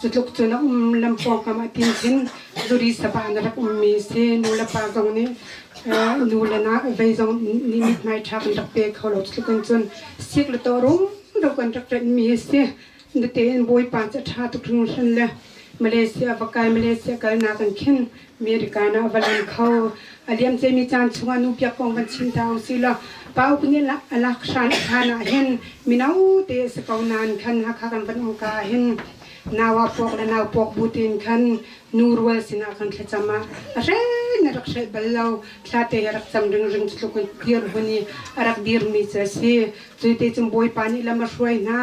Cutluk cun a um lam pawngkam ah tin khin zuri sabah na rak ummi si. Nu le pa zong nih nu le na vei zong nih mithmai ṭha kan rak pe kho lo. Cutluk in cun sik le tawh rumro kan rak ṭenhmi a si. Natein Bawipa cu a ṭha tuk hringhran le Malaysia va kai Malaysia kalnak in khin America ah va lan kho. A liamcemi caan chungah nu biak kong van chim ta usih law pa uk nih a lak hran hlan ah hin mino te a si ko nain khan Hakha kan van um ka ah hin nau ah puak le nau puak bu tein khan nu rual sinah kan thlacam ah a hren a rak hrelh bal lo thla te he rak cam ringring tluk in dir hun i a rak dirmi cu a si. Cu te cun Bawipa nih lam a hruai hna.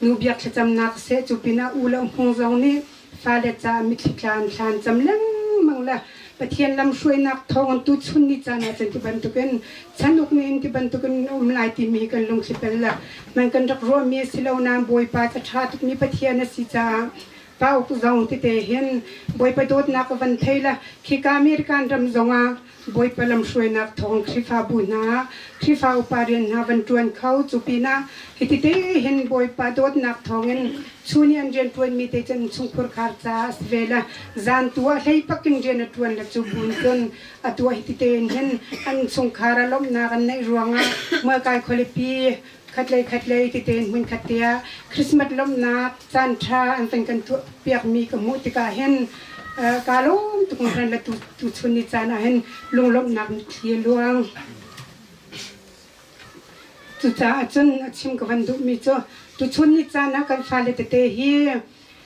Nu biak thlacamnak seh cu pinah u le hmung zong nih fale caah mitthli tla an thlan cam lengmang le Pathian lamhruainak thawng tuchun ni caan ah cun ti bantukin chan uk nih in ti bantukin um lai timi kan lungthli pel le man kan rak ruahmi a si lo nain Bawipa ca ṭha tukmi Pathian a si caah pa uk zong tete hin Bawipa dawtnak a van thei le khika American ram zongah Bawipa lamhruainak thawng Khrihfabu hna, Khrihfa upa rian hna van ṭuan kho. Cu pinah hitite hin Bawipa dawtnak thawngin chun i an rianṭuanmi te cun chungkhur khar caah a si ve le zan tu ah hlei pakin rian a ṭuan le cu buin cun atu ah hitite in hin an chungkhar a lawmhnak an neih ruangah Mualkai khualipi khatlei khatlei tite in hmun khat te ah Christmas lawmhnak caan ṭha an kan kan tuah piakmi ka hmuh tikah hin kaa lawm tuk hran le tuchun ni caan ah hin lunglawmhnak mitthli a luang. Cucaah cun a chim ka van duhmi cu tuchun ni caan ah kan fale tete hi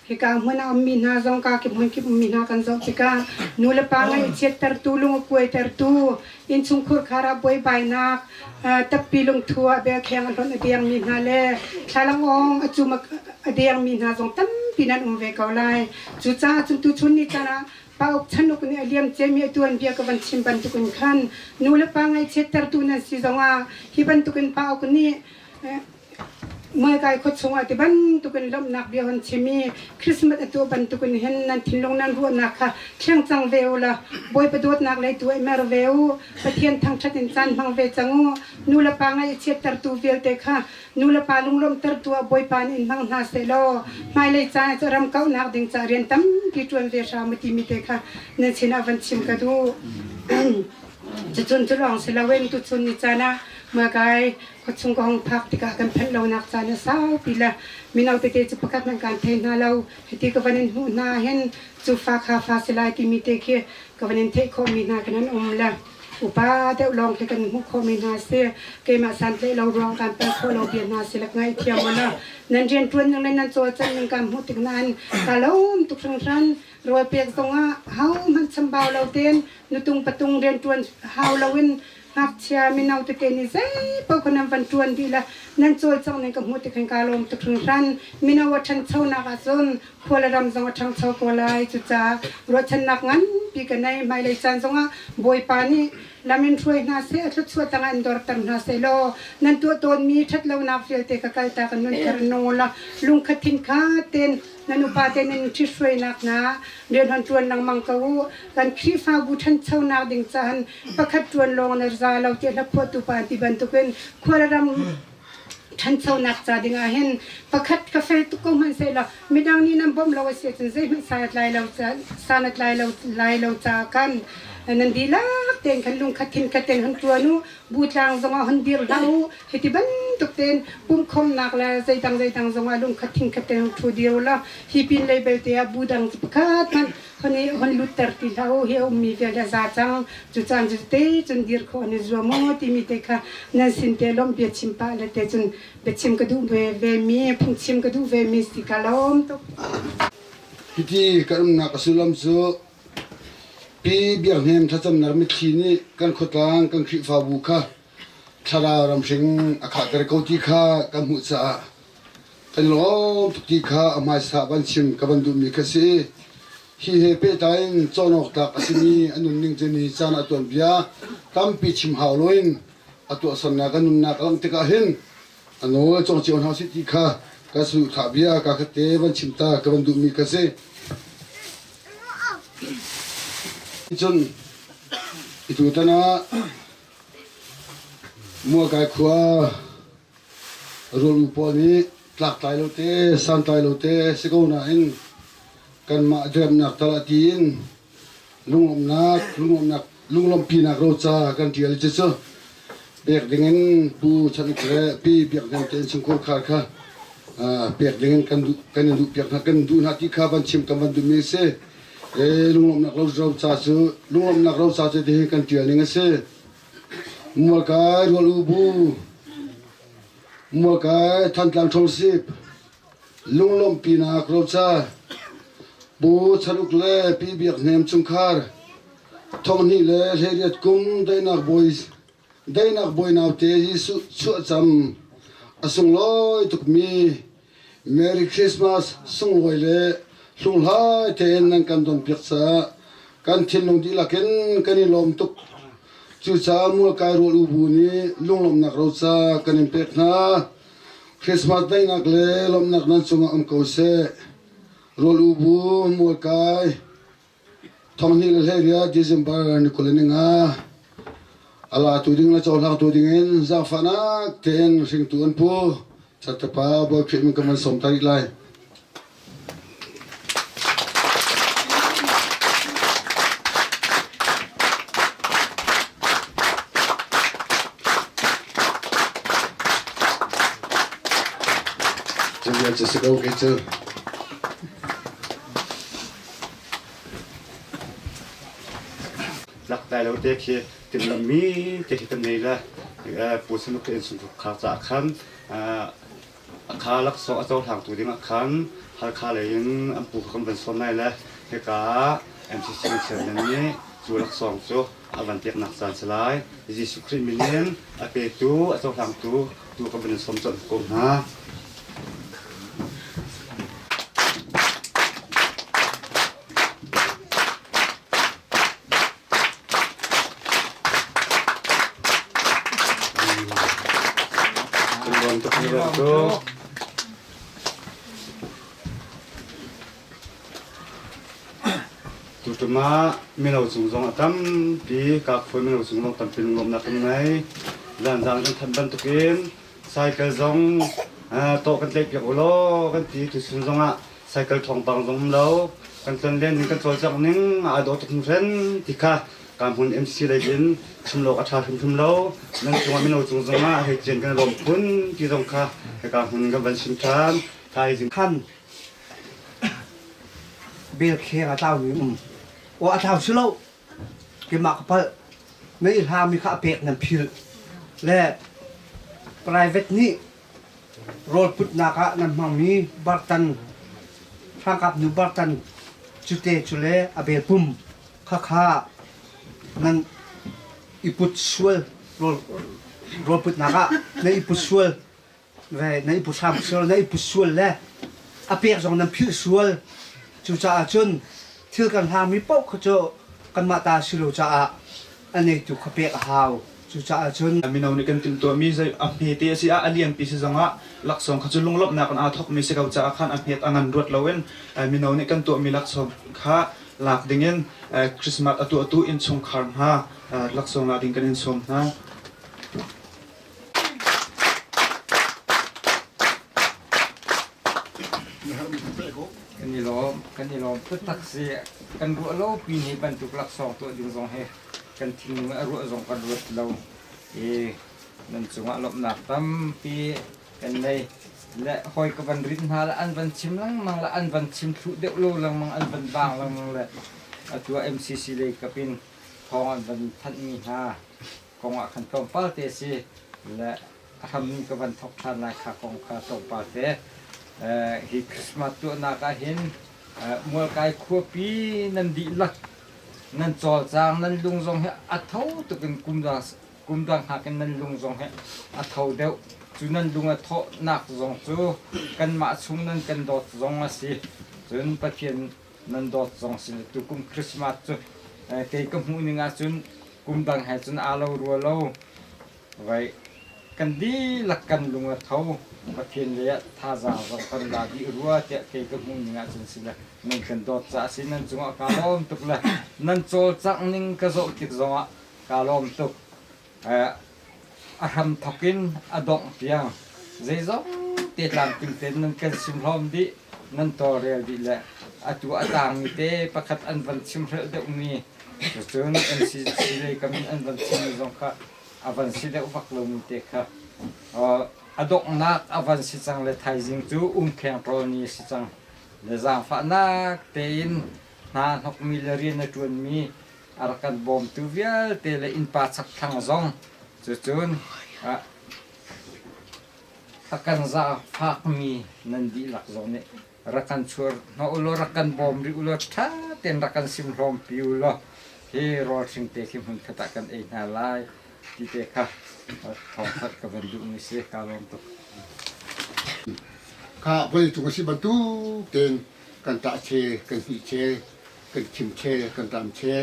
Hika hmun a ummi hna zong ka kip hmun kip ummi hna kan zoh tikah nu le pa ngaihchiattertu, lung a kuaitertu, innchungkhur khar ah buaibainak, tappi lungthu ah belkheng a hlonh a dengmi hna le thlalangawng a cum a dengmi hna zong tampi nan um ve ko lai. Cucaah cun tuchun ni caan ah pa uk chan uk nih a liam ciami a tuanbia ka van chim bantukin khan nu le pa ngaihchiattertu nan si zongah hi bantukin pa uk nih Mualkai khua chungah ti bantukin lawmhnak bia hun chim i Christmas a tuah bantukin hin nan thinlung nan ruahnak kha thleng cang ve u law Bawipa dawtnak lei tu i mer ve u. Pathian thangṭhat in caan hmang ve cang u. Nu le pa ngaih a chiattertu vialte kha nu le pa lunglawmhtertu ah Bawipa nih in hmang hna seh law hmailei caan ah ram kauhnak ding caah rian tampi ṭuan ve hram u timi te kha nan sinah van chim ka duh. Cucun cu lawng si loin tuchun ni caan ah Mualkai Khuachung ka hung phak tikah kan phanh lonak caan a saupi le mino tete cu pakhat hmanh kan thei hna lo. Hiti ka van in hmuh hna hin cu fa kha fa si lai timi te khi ka van in theih khawhmi hna kan an um le upa deuh lawng khi kan hmuh khawhmi hna si. Keimah santlaih lo ruang kan pal khawh lo bia hna si le ngaihthiam u law nan rianṭuan ning le nan cawlcangh ning kan hmuh tik nain ka lawm tuk hringhran. Rawl pek zongah hohmanh chambau lo tein nutung patung rianṭuan hau loin Ngakchia mino tete nih zeipaoh kha nan van ṭuan dih le nan cawlcangh ning ka hmuh tik hin kaa lawm tuk hringhran. Mino a ṭhanchonak ahcun khua le ram zong a ṭhangcho ko lai. Cucaah ruahchannak nganpi ka nei. Hmailei caan zongah Bawipa nih lam in hruai hna seh, a thluachuah tangah in dorter hna seh law nan tuah tawnmi ṭhatlonak vialte ka kaltak in nunthar in nung u law lungkhat thinkhat tein nan upa te nan ṭhithruainak hna rian hon ṭuan lengmang ko u. Kan Khrihfabu ṭhanchonak ding cahan pakhat ṭuan lawng na za lo tiah hlaphuahtu pa ti bantukin khua le ram ṭhanchonak ca ding ah hin pakhat ka fel tuk ko hmanhsehlaw midang nih nan bawmh lo a si ahcun zeihmanh san a tlai lo san a tlai lo lai lo caah khan nan dihlak tein khan lungkhat thinkhat tein hon ṭuan u butlang zongah hon dir hlah u Hiti bantuk tein pumhkhawmnak le zeidang zeidang zongah lungkhat thingkhat tein hung ṭhu dir u law hi pin lei belte ah bu dang cu pakhat hmanh hon i hon lutter ti hlah u. Hi a ummi vialte a za cang. Cucaan cu te cun dir khawh an i zuam maw timi te kha nan sin te lawmh bia chim pah le te cun biachim ka duh ve vemi phungchim ka duh vemi si ka lawm tuk. Hiti kan umnak a sullam cu Pi Biak Hnem thlacamnak mitthli nih kan khuatlang kan Khrihfabu kha thlarau ramhring a khahter ko ti kha kan hmuh caah kan i lawm tuk ti kha a hmaisa van chim ka van duhmi kha si. Hi he pehtlai in cawn awk tlak a simi a nunning cu ni caan a tuanbia tampi chim hau loin a tuahsernak a nunnak a langh tikah hin a nawl cawng cio hna usih ti kha ka saduhthah bia ka khatte van chim ta ka van duhmi kha si. Cun itutan ah Mualkai khua rawl u pawl nih tlaktlai lo te, santlai lo te si ko nain. Kanmah diremnak tal ah tiin lunglawmhnak lunglawmhnak lunglawmhpinak roca kan ṭial i cucu pek dingin Pu Chan Uk le Pi Biak Hnem te innchungkhar khar kha pek dingin kan duh kan in duhpiak hna kan duh hna ti kha van chim kan van duhmi a si. Lunglawmhnak roca cu lunglawmhnak roca cu tihin kan ṭial ning a si. Mualkai rual u bu Mualkai Thantlang Township lunglawmhpinak roca Pu Chan Uk le Pi Biak Hnem chungkhar thonghnih le 18 kum daihnak bawi daihnak bawi naute Jesuh chuahcam a sunglawi tukmi Merry Christmas sunglawi le hlunghlai tein nan kan donpiak caah kan thinlung dihlak in kan i lawm tuk. Cucaah Mualkai Rual U Bu nih lunglawmhnak roca kan in pek hna. Christmas daihnak le lawmhnak nan cungah um ko seh. Rual U Bu Mualkai 2018 December ni 25 ala tu ding le cohlang tu ding in zaangfahnak tein hringtu an pu Chatapa Bawi Khrih min kan van sawm ta rih lai. Cu vial cu si ko kei cu. Lak dai lo te khi timhlamhmi te khi kan nei le Pu Sanuk te innchungkhar khar caah khan a kha laksawng a cohlangtu dingah khan Halkha lei in an pu kha kan van sawm lai le hika MCC chairman nih cu laksawng cu a van peknak caan si lai. Jesuh Khrih min in a petu a cohlangtu tu kan van in sawm colh ko hna. Tutum ah mino cung zong a tampi, kakphawi mino cung zong tampi lunglawmhnak kan ngei. Zanzang kan thanh bantukin cycle zong tawh kan tlaihpiak u law kan ti. Tuchun zong ah cycle thawngpang zong um lo. Kan tlonlen ning kan cawlcangh ning aa dawh tuk hringhran ti kha ka hmun MC lei in chim lo a ṭha hrimhrim lo. Nan cungah mino cung zongah hei cian kan lawm phun ti zong kha hika hmun kan van chim ṭhan. Thaizing khan bel kheng a tlaumi um. Aw a tlau si lo. Keimah ka palh. Na i hlami kha a pek nan philh. Le private nih rawl putnak ah nan hmangmi bartan hrangkap nu bartan cute cu le a bel pum khakha nan i put sual rawl rawl putnak ah na i put sual ve na i put hram sual na i put sual le a pek zong nan philh sual cucaah cun thil kan hlangmi paoh kha cu kanmah ta si lo caah a neitu kha pek a hau cucaah cun Mino nih kan timhtuahmi zei a hmete a si ah a lianpi si zongah laksawng kha cu lunglawmhnak in aa thawkmi si ko caah khan a hmet a ngan ruat loin mino nih kan tuahmi laksawng kha lak dingin Christmas a tuahtu innchungkhar hna laksawng la ding kan in sawm hna. Kan i lawm, kan i lawm taktak si. Kan ruah lo pi nih bantuk laksawng tuah ding zong hi kan thinlung a ruah zong kan ruat lo. I nan cungah lawmhnak tampi kan nei. Le hawi ka van rin hna le an van chim lengmang le an van chim thlu deuh lo lengmang an van vang lengmang le atu ah MCC lei kapin thawng an van thanhmi hna kong ah khan tlawmpal te si le a hram in ka van thawk ṭhan lai kha kong kha tlawmpal te hi Christmas tuahnak ah hin Mualkai khuapi nan dihlak nan cawlcang nan lung zong hi a tho tuk in kum dang hngak in nan lung zong hi a tho deuh cu nan lung a thawhnak zong cu kanmah chung nan kan dawt zong a si cun Pathian nan dawt zong si tukum Christmas cu kei ka hmuh ning ahcun kum dang he cun aa lo rua lo vai kan dihlak kan lung a tho Pathian lei ah thazaang zong kan la dih rua tiah kei ka hmuh ning ahcun si le nan kan dawt caah si nan cungah kaa lawm tuk le nan cawlcangh ning ka zoh tik zongah kaa lawm tuk a hram thawk in a dongh tiang zeizong te tlamtling tein nan kan sim hlawm dih nan tawlrel dih le. Atu a tangmi te pakhat an van chimhrelh deuhmi cucun NCC lei kam in an van chimmi zong kha a van si deuh bak lomi te kha a donghnak a van si cang le thaizing cu umkheng ṭawl ni a si cang. Le zaangfahnak tein hna hnokmi le rian a ṭuanmi a rak kan bawmtu vialte le innpa chakthlang zong cucun a kan zaangfakmi nan dihlak zong nih rak kan chuar hnawh u law rak kan bawm rih u law ṭha tein rak kan simhlawmpi u law hi rawl hring te khi hmunkhat ah kan ei hna lai ti te kha thawngthanh ka van duhmi si kaa lawm tuk. Kha vawleicung a si bantuk tein kan ṭah che, kan hnih che, kan khim che, kan ṭam che.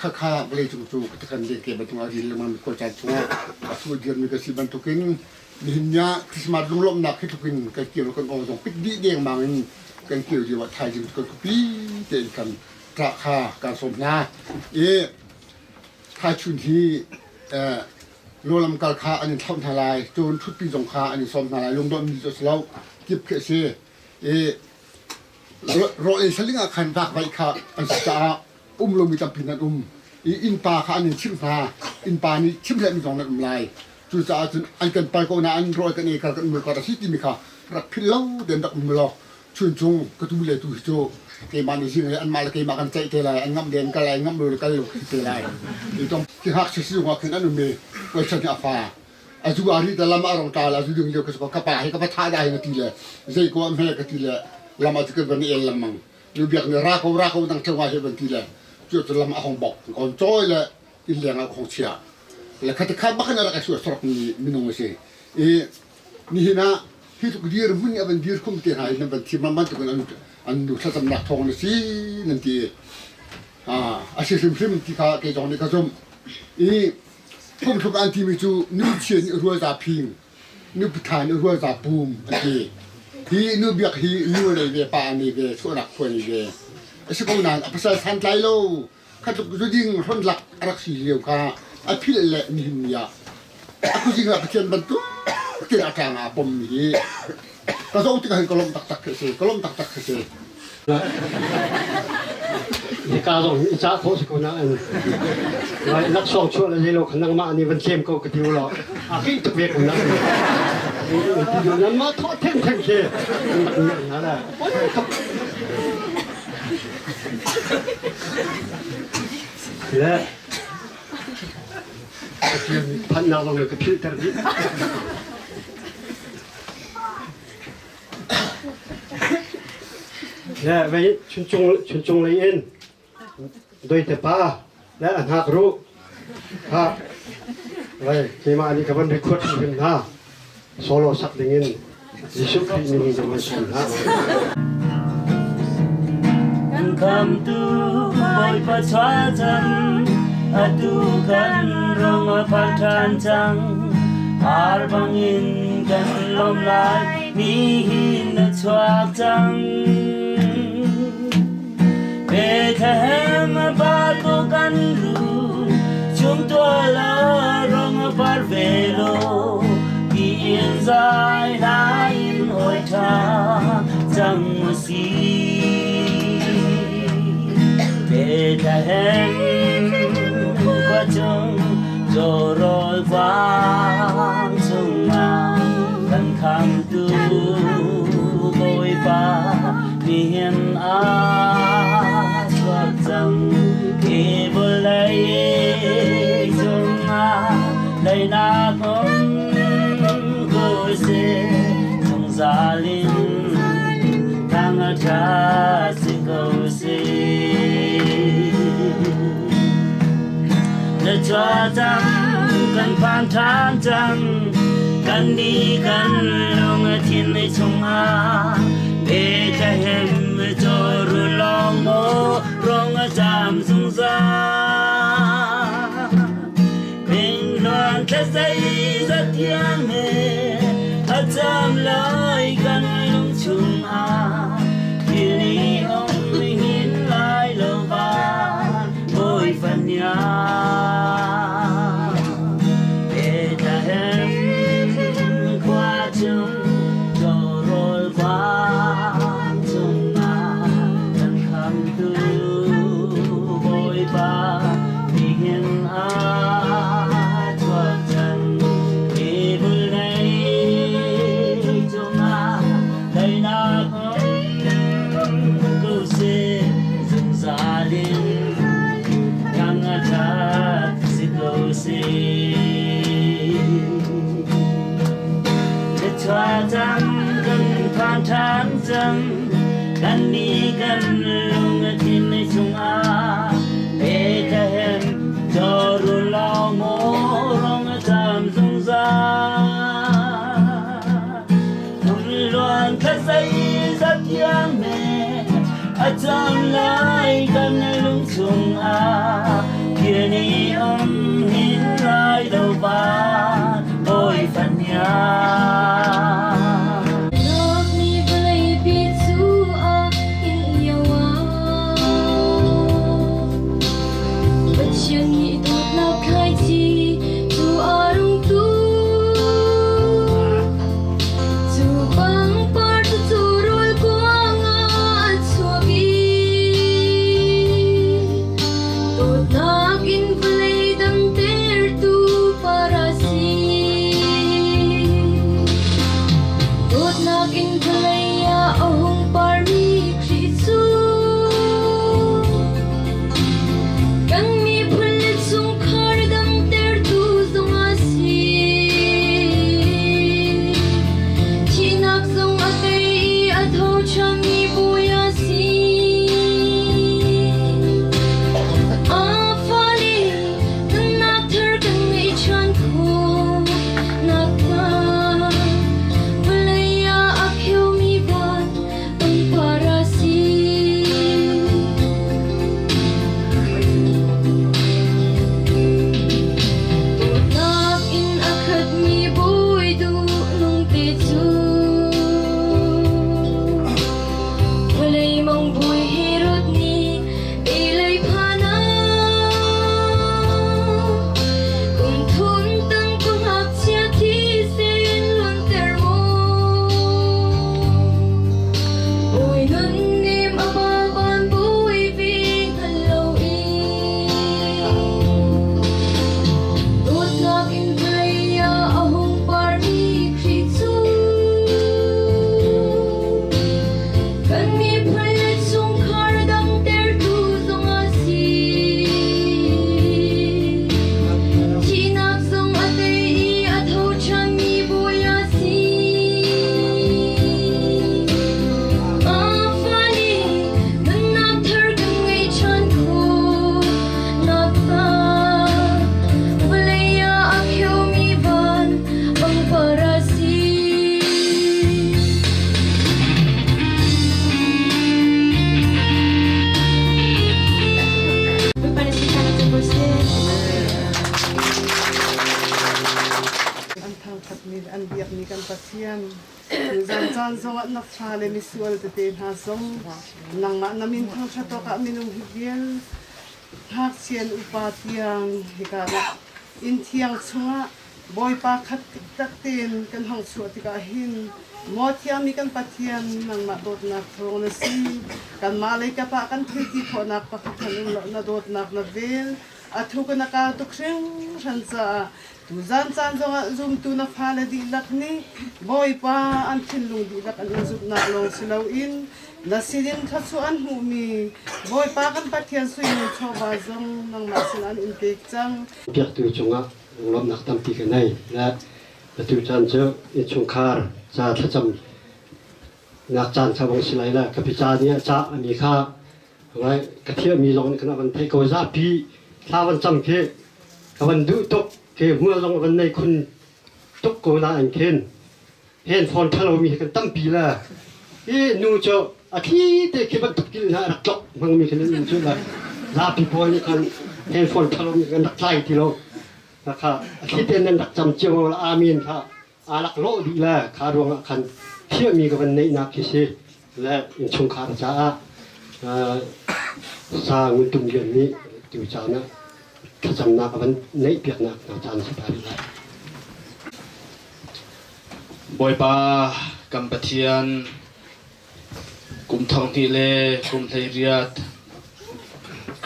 Khakha vawleicung cu kan lengke bantuk ah ril lengmang mi khualcaan chungah a su dirmi ka si bantukin nihin ni ah Christmas lunglawmhnak hi tluk in kan kio kan aw zong pit dih dengmang in kan kio lio ah thaizing kan khuapi tein kan ṭah kha kan sawm hna i thaichun hi lawlam kal kha an in thlauh hna lai cun ṭhutpi zong kha an in sawm hna lai lungdawnh mi cu a si lo kip khi a si i rawl ei saling ah khan vakvaih kha an si caah um lomi tampi nan um i innpa kha an in chimh hna innpa nih chimhlehmi zong nan um lai cucaah cun an kan pal ko na an rawl kan ei kal kan um kar a si timi kha rak philh lo den rak um law chuncung ka tu le tu hi cu keimah nih zing le anmah le keimah kan ceih te lai an ngamh den kal lai ngamh lo le kal lo te lai i tong ki hak si si khin an um i question a fa azu ari ta lam arong ta la zu ding lio ka ka pa hi ka pa tha da hi na ti le zei ko am he ka ti le lam a ka van el lamang nu biak ne ra ko ra ko dang thewa he ban ti le chu chu lam a hong bok kon choi le in leng a khong chia le khat kha bakan ra ka su sorok ni minung si i nihin ah hi tluk dir hmun i a van dir khum te hna i nan van thim bantuk in an nu thlacamnak thawng na si nan ti a si hrimhrim ti kha kei zong nih ka zumh i phungthluk an timi cu nu chia nih rual za phing nu patha nih rual za pum an ti hi nu biak hi nu nei ve pa nei ve chuahnak khua nei ve a si ko nain a pasal santlai lo kha tluk zuding hronlak a rak si lio kha a philh le nihin ni ah a khuazing ah Pathian bantuk te a ṭang ah pom mi hi ka zoh tikah hin ka lawmh taktak khi a si ka lawmh taktak khi a si. Hika zong i cah khawh si ko nain lai laksawng chuah le zeilo kha nangmah nih van tlem ko ka ti ulaw a kih tuk ve ko na nan mah thawh theng theng khi rak hna le poi tuk Le Pathian phannak zong ka philhter dih. Le vei chuncung chuncung lei in doite pa le a hngak ru ha vai keimah nih ka van record hrim hna solo sak dingin Jesuh Khrih min in kan van sawm hna. Kan khamtu Bawipa chuah cang, atu kan rong a phan ṭhan cang. Ar bangin kan lawm lai, nihin na chuak cang. Bethlehem a par ko kan ru, chumtual a rong a par ve lo, tiin zai hla in hawi ṭha cang u si. Bethlehem khua chung cawrawl kuang chungah kan khamtu Bawipa nihin ah chuak cang hi vawlei cungah daihnak um ko seh zungzal in thang a ṭha si ko seh. Na chuah cang kan phan ṭhan cang kan ni kan lung a thin chungah Bethlehem cawru lawng maw rong a zam zungzal Pingluan thlazei zathiang he a cam lai kan lung chungah Thil om hin lai lo van bawi fanya Bethlehem khua chung tawrawl kuang chung. ṭhan cang. Kannih kan lung a thin chungah Bethlehem cawrun lo maw rong a cam zungzal. Thumluan thlasei zathiang me a cam lai kan lung chungah thil ni um hin lai lo ba oi fanya. Pathian nih dawtnak thlaici cu a rung tu. Cu pangpar cu cu rawl kuang ah a chuak i dawtnak in vawlei damtertu parasi. Dawtnak in vawlei ah a hung parmi Khrih cu kan miphun le chungkhar damtertu zong a si. Thihnak zong a tei i a tho ṭhanmi bawi a si. A fale nunnak thar kan ngeih ṭhan khawh nakhnga vawlei ah a kheumi van pangpar a si. Dawtnak in a khatmi bawi duhnung te cu vawlei mong bawi Herod nih ei phan ah kum thum tang ka ngakchia thi sen luanter maw Bawi nunnem a pa van bawi ve hngal lo in dawtnak in vawlei ah a hung parmi Khrih cu kan miphun le chungkhar damtertu zong a si. Thihnak zong a tei i a tho ṭhanmi bawi a si. A fale nunnak thar kan ngei ṭhan khawh nakhnga vawlei ah a kheumi van pangpar a si. An thangṭhatmi le an biakmi kan Pathian, tuzan caan zongah na fale misual tete hna zong nangmah na min thangṭhat awkah minung hi vial ngakchia in upa tiang hika inn thiang chungah Bawipa khat tak tein kan hong chuah tikah hin maw thiangmi kan Pathian nangmah dawtnak thawng na si. Kanmah lei kap ah kan thil ti khawhnak pakhat hmanh um lo na dawtnak na vel a thuk in a kau tuk hringhran caah tuzan caan zongah zumtu na fale dihlak nih Bawipa an thinlung dihlak an in zumhnak lawng si loin na sinin thluachuah an hmuhmi Bawipa kan Pathian suinu chawva zong nangmah sinah an in pek cang. Biaktu cungah lunglawmhnak tampi ka nei. Le atu caan cu innchungkhar ca thlacam nak caan kha vong si lai le ka pica nih a cah ami kha ngai ka thiahmi zong nih khan a van theih ko zapi thla van cam khi ka van duh tuk khi hmual zong van nei khun tuk ko nain khin hen phone ṭhalo mi kan tampi le hi nu cu a thli te khi bantuk kil hna rak tlok hmangmi khin in cu le zapi pawl nih khan handphone ṭhalo mi kan rak tlai ti lo kha a thli te nan rak cam cio la amen kha aa lak lawh dih le kha ruangah khan thiahmi ka van neihnak khi si le innchungkhar caah sa ngun tum lian nih tu caan ah thlacamnak a van neih piaknak hna caan si ta rih lai. Bawipa kan Pathian kum 2000 le kum 18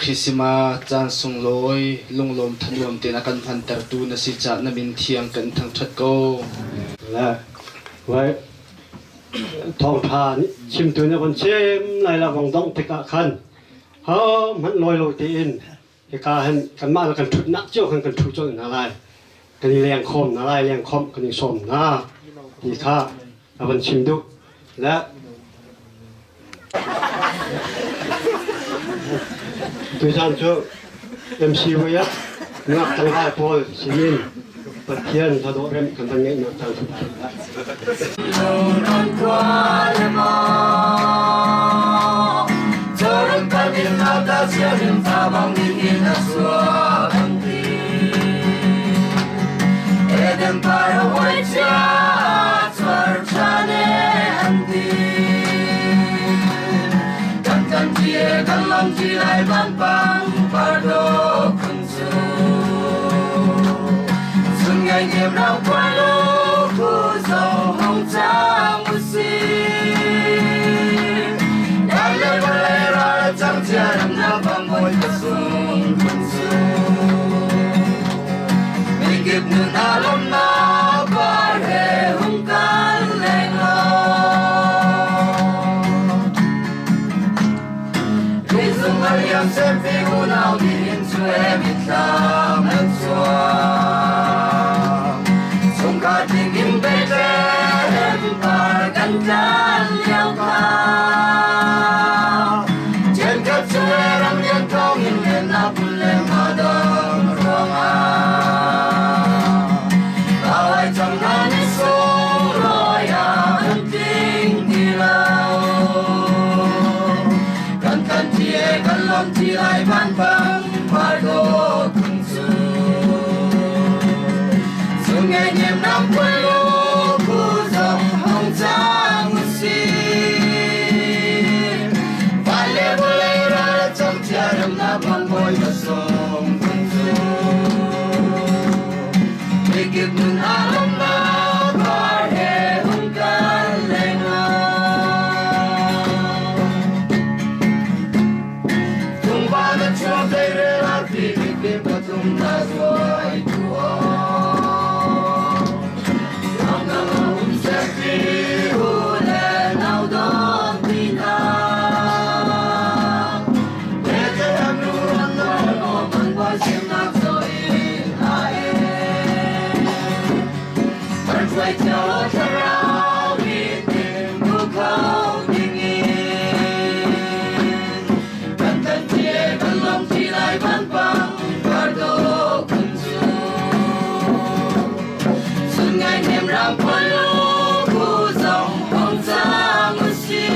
Christmas caan sunglawi lunglawm thanuam tein a kan hmantertu na si caah na min thiang kan thangṭhat ko. Le vai thawngṭha chimtu nih von chim lai la vong dongh tikah khan ho hmanh lawi lo tein hika hin kanmah le kan ṭhutnak cio khan kan ṭhu colh hna lai kan i leng khawm hna lai leng khawmh kan i sawm hna ti kha a van chim duh le. Tuzan cu MC voi ah ngak tlangval pawl sinin Pathian hladawh rem kan van ngeihnak caan si ta lai. Eden par hawi chia chuar thane an ti kan kan ti kan lam ti lai van pang par do kun chu sun ngai niam rau qua lo khu zo hong chang u si dai le ba le ra chang chia ram na bang moi ka sung kun chu Mikip nun alam na par he hung kan leng lo. Rizung aliam sem fi unau di in chue mitthlam an chuak. Chungkhar tingin Bethlehem par kan tlan lio kha. Ṭhenkhat cu ram lian thawng in lennak phun le madang ruangah Kawai cang hna ni sunglawi ah kan tling ti lo. Kan kan thi e kan lawm ti lai vanpang par dawt kun cu. Sungei nem ram khualu khu zong hong cang u sih. Van le vawlei ral cang cia ramnak bang bawi ka sung kun cu. Mikip nun ah lawmnak par he hung kan leng Tungva na chuak teirel arfi bikbik pathum na zuai tuah. Ramdang a um serpi hu le nau dawt ti hna. Bethlehem nu ram na maw man bawi semnak zo in a en. Kan hruai cio thlarau mit in hmu kho ding in. Kan tan cie kan lawm ti lai vanpang pardo kun cu. Sun ngai nem ram phalu khu zong hong cang u si.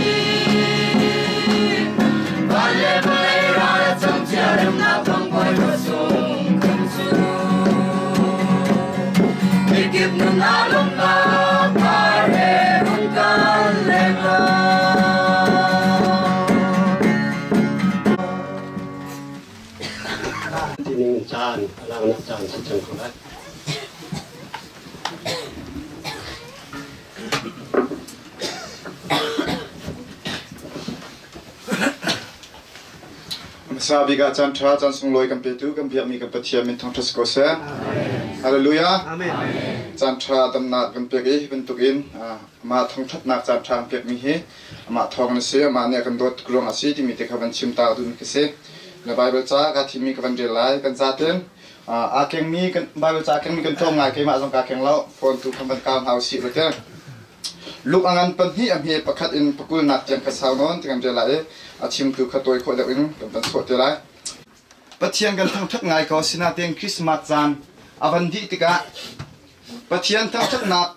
Van le vawlei ral a cang cia remnak bang bawi sung kan cu. Mikip nun ah lawmhnak par he hung kan leng lo. Tining caan a laknak caan si cang ko lai. Hmasa bik ah caan ṭha caan sunglawi kan petu kan biakmi kan Pathian min thangṭhat si ko seh. Hallelujah. Caan ṭha damnak kan pek i hi bantukin amah thangṭhatnak caan ṭha kan pekmi hi amah thawng na si, amah nih a kan dawt tuk ruang a si timi te kha van chim ta duhmi ka si. Na Bible ca ka thimmi ka van rel lai. Kan zaten aa kengmi kan Bible ca kengmi kan tlawm ngai keimah zong kaa keng lo. Phone tu khan van kau hna usih rute. Luk a ngan pahnih a hme pakhat in pakulnak tiang kha sau nawn ti kan rel lai i a chimtu kha tawi khawh deuh in kan van sawh te lai. Pathian kan thangṭhat ngai ko sinain Christmas caan a van dih tikah Pathian thangṭhatnak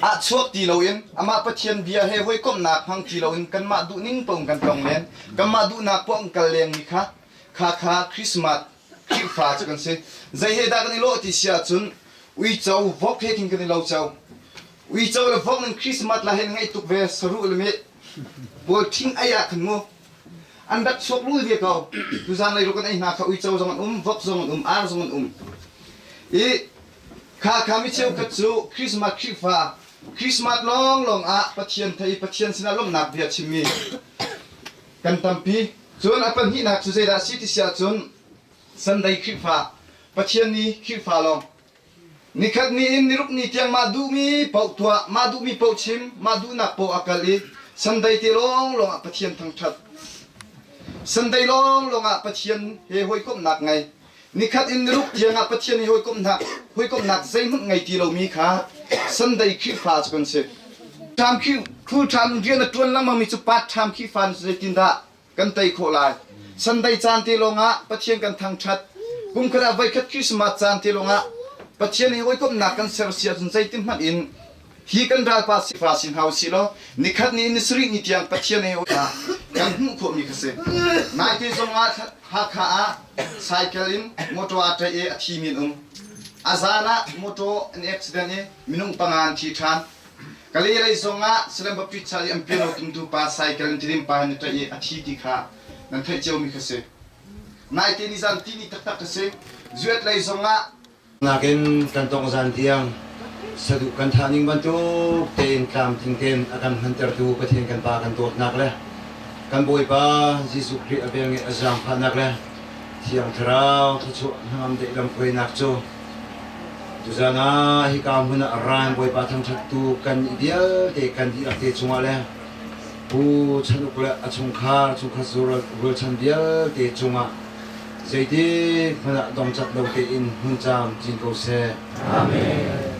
ah chuak ti loin amah Pathian bia he hawikomhnak hmang ti loin kanmah duhning paoh kan tlong len kanmah duhnak paoh kan kal lengmi kha kha kha Christmas Khrihfa cu kan si. Zei he dah kan i lawh ti si ahcun uico vok he khin kan i lo cio. Uico le vok nan Christmas la hen ngaih tuk ve saruh le meh pawl thing ei ah khan mu an rak chuak rul ve ko. Tuzan lei ruk an ei hna kha uico zong an um, vok zong an um, ar zong an um. I kha kha mi cheukhat cu Christmas Khrihfa Christmas lawnglawng ah Pathian thei Pathian sinah lawmhnak bia chimmi kan tampi. Cun a pahnihnak cu zeidah a si ti si ahcun Sunday Khrihfa, Pathian ni Khrihfa lawng. Nikhat ni in niruk ni tiang mah duhmi paoh tuah, mah duhmi paoh chim, mah duhnak paoh a kal i Sunday te lawnglawng ah Pathian thangṭhat. Sunday lawnglawng ah Pathian he hawikomhnak ngei. Nikhat in niruk tiang ah Pathian he hawikomhnak hawikomhnak zeihmanh ngei ti lomi kha Sunday Khrihfa cu kan si. Ṭam khi full time rian a ṭuan lengmangmi cu part time Khrihfa na si zeitindah? kan tei khawh lai. Sunday caan te lawngah Pathian kan thangṭhat. Kumkhat ah voikhat Christmas caan te lawngah Pathian he hawikomhnak kan ser si ahcun zeitin hmanh in hi kan ralpa sifa si hna usih law nikhat ni ni sarih ni tiang Pathian he kan hmuh khawhmi kha si. Naite zongah Hakha ah cycle in motor aa ṭaih i a thimi an um. A zan ah motor an accident i minung panga an thi ṭhan. Kalay lei zongah Salem Baptist Church i an piano tumtu pa cycle in Tidim pa in a ṭaih i a thi ti kha nan theih ciomi kha si. Naite nizan tihni taktak ka si. Zuet lei zongah Nakin kan tongzan tiang saduh kan thah ning bantuk tein tlamtling tein a kan hmantertu Pathian kan Pa kan dawtnak le kan Bawipa Jesuh Khrih a velngeih a zaangfahnak le Thiang Thlarau thluachuah hnangam deih lamhruainak cu tuzan ah hika hmun ah ran Bawipa thangṭhattu kan i vialte kan dihlak te cungah le Pu Chan Uk le a chungkhar chungkhat rualchan vialte cungah Zeitik hmanh ah dongcat lo tein hmun camcin ko seh. Amen.